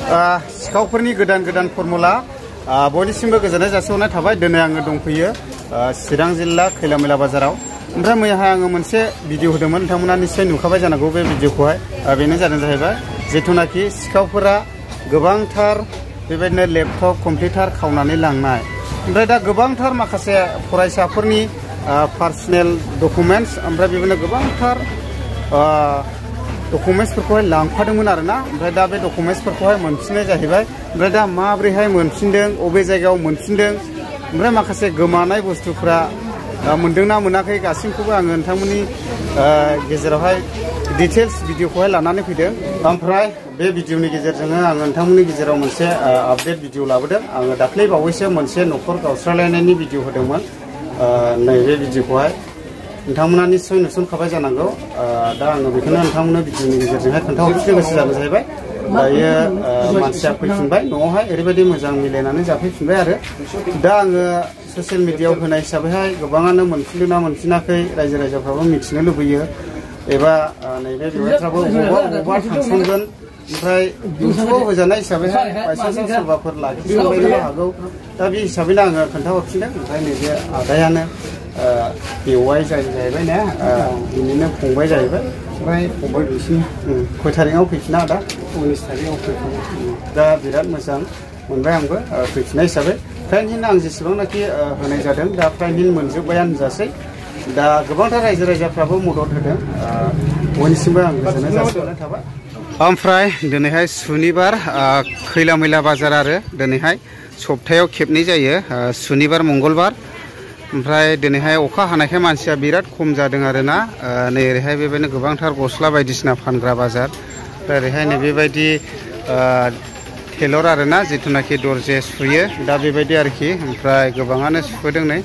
सिखावफोरनि गोदान फर्मुला बयनिसिमबो गोजोननाय जासिहरनाय थाबाय। दिनै आङो दंफैयो चिरां जिल्ला खैलामैला बाजाराव। ओमफ्राय मैयाहाय आङो मोनसे भिडिअ होदोंमोन, नोंथांमोना निश्चय नुखाबाय जानांगौ बे भिडिअखौहाय। बेनो जादों जाहैबाय जिथुनाखि सिखावफोरा गोबांथार बेबायदिनो लेपटप कम्पिउटार खावनानै लांनाय। ओमफ्राय दा गोबांथार माखासे फरायसाफोरनि पार्सनेल डकुमेन्ट्स ओमफ्राय बेबायदिनो गोबांथार डकुमेन्ट्सफोरखौहाय लांफादोंमोन आरोना। ओमफ्राय दा बे डकुमेन्ट्सफोरखौहाय मोनफिननाय जाहैबाय। ओमफ्राय दा माबोरैहाय मोनफिनदों, अबे जायगायाव मोनफिनदों, ओमफ्राय माखासे गोमानाय बुस्थुफ्रा मोनदोंना मोनाखै गासिखौबो आङो नोंथांमोननि गेजेरावहाय डिटेल्स भिडिअखौहाय लानानै फैदों। ओमफ्राय बे भिडिअनि गेजेरजोंनो आङो नोंथांमोननि गेजेराव मोनसे आपडेट भिडिअ लाबोदों। आङो दाख्लै बावैसो मोनसे न'खर गावस्रालायनायनि भिडिअ होदोंमोन। नैबे भिडिअखौहाय नोंथांमोना निश्चय नुसनखाबाय जानांगौ। दा आङो बेखौनो नोंथांमोननो भिडिअनि गेजेरजोंहाय खोन्थाहरफिननो गोसो जादों जाहैबाय। दायो मानसिया फैफिनबाय न'आवहाय, ओरैबायदि मोजां मिलायनानै जाफैफिनबाय आरो। दा आङो ससियेल मिडियायाव होनाय हिसाबैहाय गोबाङानो मोनफिनदों ना मोनफिनाखै रायजो राजाफ्राबो मिथिनो लुबैयो, एबा नैबे बेबायदिफ्राबो बबावबा थांसनगोन। ओमफ्राय इउटुबाव होजानाय हिसाबैहाय बायसान्सआव सोरबाफोर लाखिसनबायनोबो हागौ। दा बे हिसाबैनो आङो खोन्थाहरफिनदों। ओमफ्राय नैबे आदायानो बेवाइ जाहैबाय ना, बिनिनो फंबाय जाहैबाय। ओमफ्राय फंबाय बिसिम खय थारिखआव फैफिना आदा? 19 थारिखआव फैफिनो। दा बिराद मोजां मोनबाय आंबो फैफिननाय हिसाबै। फ्राइन हिन आं जेसेबांनाखि होनाय जादों दा फ्राइन हिन मोनजोब्बायानो जासै। दा गोबांथार रायजो राजाफ्राबो मदद होदों। बयनिसिमबो आं गोजोननाय जासिहरनाय थाबाय। ओमफ्राय दिनैहाय सुनिबार, खैलामैला बाजार आरो दिनैहाय सप्तायाव खेबनै जायो, सुनिबार मंगलबार। ओमफ्राय दिनैहाय अखा हानायखाय मानसिया बिराद खम जादों आरोना। नै ओरैहाय बेबायदिनो गोबांथार गस्ला बायदिसिना फानग्रा बाजार। ओमफ्राय ओरैहाय नै बेबायदि टेलर आरोना, जिथुनाखि दर्जे सुयो दा बेबायदि आरोखि। ओमफ्राय गोबाङानो सुहोदों नै।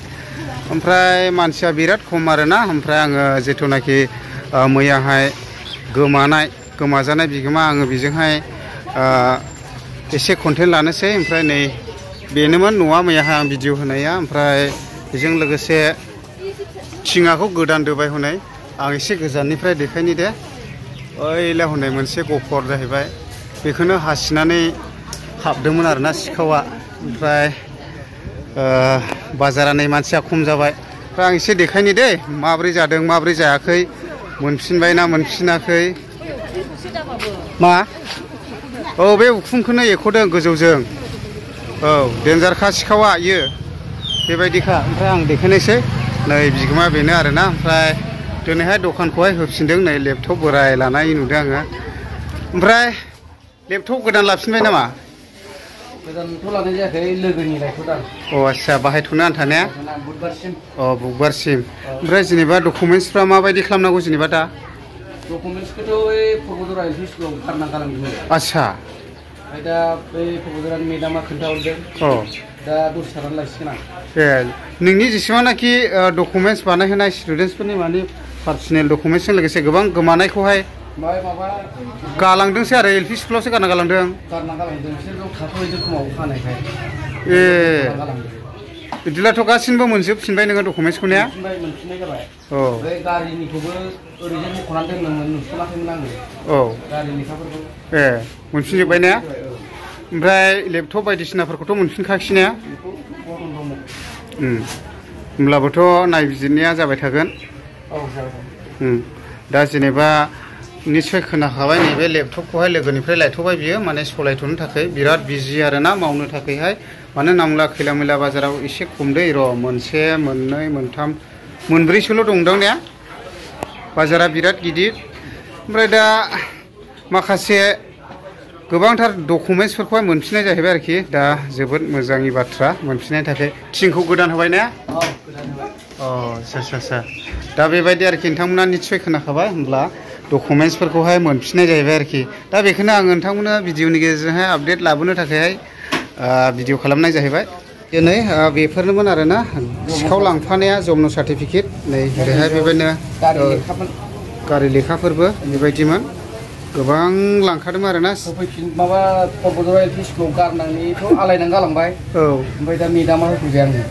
ओमफ्राय मानसिया बिराद खम आरोना। ओमफ्राय आङो जिथुनाखि मैयाहाय गोमाजानाय बिगोमा, आङो बेजोंहाय एसे कन्टेन्ट लानोसै। ओमफ्राय नै बेनोमोन न'आ मैयाहाय आं भिडिअ होनाया। ओमफ्राय बेजों लोगोसे थिङाखौ गोदान दोबाय हनै। आं एसे गोजाननिफ्राय देखायनि दे। ओइला हनै मोनसे गफर जाहैबाय, बेखौनो हासिनानै हाबदोंमोन आरोना सिखावा। ओमफ्राय बाजारा नै मानसिया खम जाबाय। ओमफ्राय आं एसे देखायनि दे माब्रै जादों माब्रै जायाखै, मोनफिनबाय ना मोनफिनाखै। मा? औ बे उखुमखौनो एख'दों गोजौजों। औ देन्जारखा सिखावा इयो, बेबायदिखा। ओमफ्राय आं देखायनोसै नै बिगोमा बेनो आरोना। ओमफ्राय दिनैहाय दखानखौहाय होफिनदों। नै लेपटप बोराय लानाय नुदों आङो। ओमफ्राय लेपटप गोदान लाफिनबाय नामा? गोदानथ' लानाय जायाखै, लोगोनि लायथ'दां। अ आस्सा, बाहायथ'नो आन्था ने? बुधबारसिम। अ बुधबारसिम। ओमफ्राय जेनेबा डकुमेन्ट्सफ्रा माबायदि खालामनांगौ जेनेबा दा? डकुमेन्ट्सखौथ' बै फगजरा एल पि स्कुलाव गारना गालांदोंमोन। आस्सा। ओमफ्य दा बै फगजरानि मेदामा खोन्थाहरदों। औ दा दसे थानानै लायसिगोन आं। ए नोंनि जेसेबांनाखि डकुमेन्ट्स बानायहोनाय स्टुडेन्टसफोरनि माने पार्सनेल डकुमेन्ट्सजों लोगोसे गोबां गोमानायखौहाय माबा गालांदोंसै आरो एल पि स्कुलावसो गारना गालांदों। गारना गालांदों, बिसोर थाथ'हैदों खोमा अखा हानायखाय। ए बिदिब्लाथ' गासिनोबो मोनजोबफिनबाय नोङो डकुमेन्ट्सखौ ने? मोनफिननाय जाबाय। औ बे गारिनिखौबो ओरैनो मख'नानै दोनदोंमोन, नुस'नाखैमोन आङो। औ गारि लेखाफोरखौ। ए मोनफिनजोब्बाय ने? ओमफ्राय लेपटप बायदिसिनाफोरखौथ' मोनफिनखायाखिसै ने? होमब्लाबोथ' नायबिजिरनाया जाबाय थागोन। औ जाबाय। दा जेनेबा निस्सय खोनाखाबाय नैबे लेपटपखौहाय लोगोनिफ्राय लायथ'बाय बियो, माने सलायथ'नो थाखाय बिराद बिजि आरोना मावनो थाखायहाय। मानो होनना बुङोब्ला खैलामैला बाजाराव एसे खमदै र', मोनसे मोननै मोनथाम मोनब्रैसोल' दंदां ने? बाजारा बिराद गिदिर। ओमफ्राय दा माखासे गोबांथार डकुमेन्ट्सफोरखौहाय मोनफिननाय जाहैबाय आरोखि। दा जोबोद मोजांनि बाथ्रा मोनफिननायनि थाखाय। थिंखौ गोदान होबाय ने? औ गोदान होबाय। अ आस्सा। दा बेबायदि आरोखि, नोंथांमोना निस्सय खोनाखाबाय। होमब्ला डकुमेन्ट्सफोरखौहाय मोनफिननाय जाहैबाय आरोखि। दा बेखौनो आङो नोंथांमोननो भिडिअनि गेजेरजोंहाय आपडेट लाबोनो थाखायहाय भिडिअ खालामनाय जाहैबाय। दिनै बेफोरनोमोन आरोना सिखाव लांफानाया, जमन सार्टिफिकेट। नै ओरैहाय बेबायदिनो गारि लेखाफोरबो बेबायदिमोन। गोबां लांखादोंमोन आरोना। माबा फगजरा एल पि स्कुलाव गारनानैथ' आलायनानै गालांबाय। औ ओमफ्राय दा मेदामा होफैबाय आंनो।